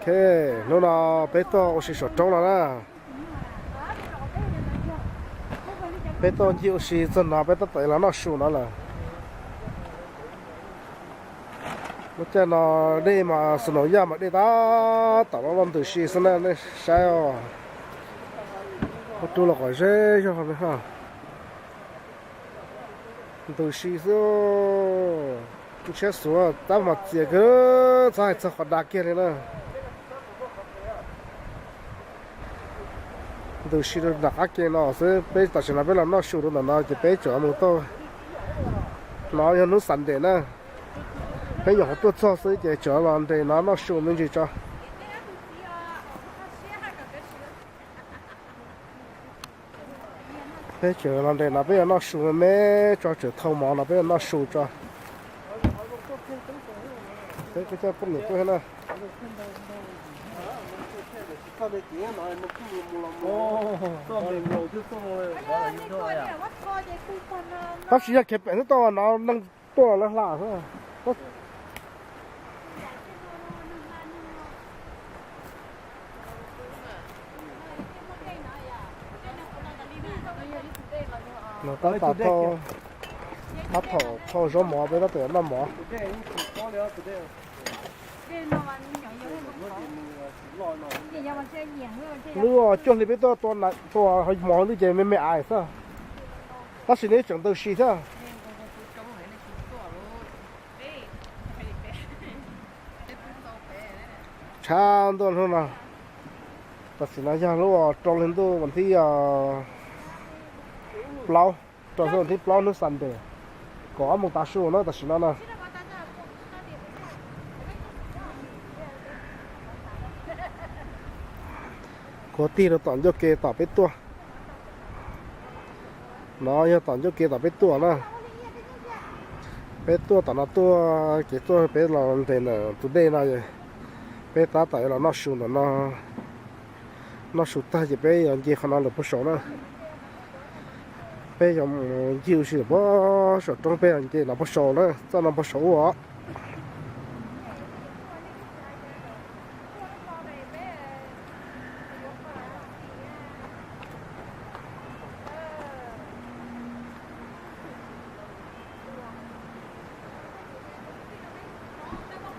Ok, hnub no peb tuaj ua si saum roob no na. Peb tuaj ncig ua si txog no peb tab tom los noj su no lawm. Lub caij no dej mas snow yaj mas dej tab tom loj loj ntws si xwb na nej saib os. Ua rub los kom ze zog li ha. Ntws si xwb. Ntshiab xuav tab mas txias kawg txhob hais txog qhov dav kiag li na. Ntws si rau nram qab ke no xwb, peb tam sim no peb los noj su rau ntawm no ces peb tseem mus tau. No yog hnub Sunday na, peb nyuam qhuav tuaj txog xwb ces tseem los nres no noj su me ntsis tso. Peb tseem los nres no peb yuav noj su me tso, tseem thau mov no peb yuav noj su tso. Peb coj poj niam tuaj thiab na. Tab sis yog khiav pem xwb tau no neeg tuaj los lawv hla xwb. No tab tom thau, tab tom thau zaub mov peb tab tom noj mov. Lub cuaj hli peb tuaj tua mov lwj ces me me aiv xwb, tab sis nws tseem ntws si thiab. Tshav ntuj hnub no, tam sim no yog lub rau hli ntuj vas thib plaub, rau hli ntuj vas thib plaub hnub Sunday, kaum ob moos tav su na tam sim no na. Kuv tig rau tom ncauj ke tom peb tuaj. No yog tom ncauj ke tom peb tuaj na. Peb tuaj tom no tuaj ces tuaj peb los nres ntawm tus dej no, peb tab tom yuav los noj su ntawm no. Noj su tag ces peb yuav nce qhov no lawm puag saud na. Peb yuav mus ncig ua si puag saum roob, peb yuav nce no puag saud na, txoj no puag saud ua os.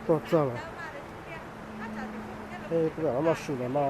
Tuaj txog lawm, peb noj su ntawm no.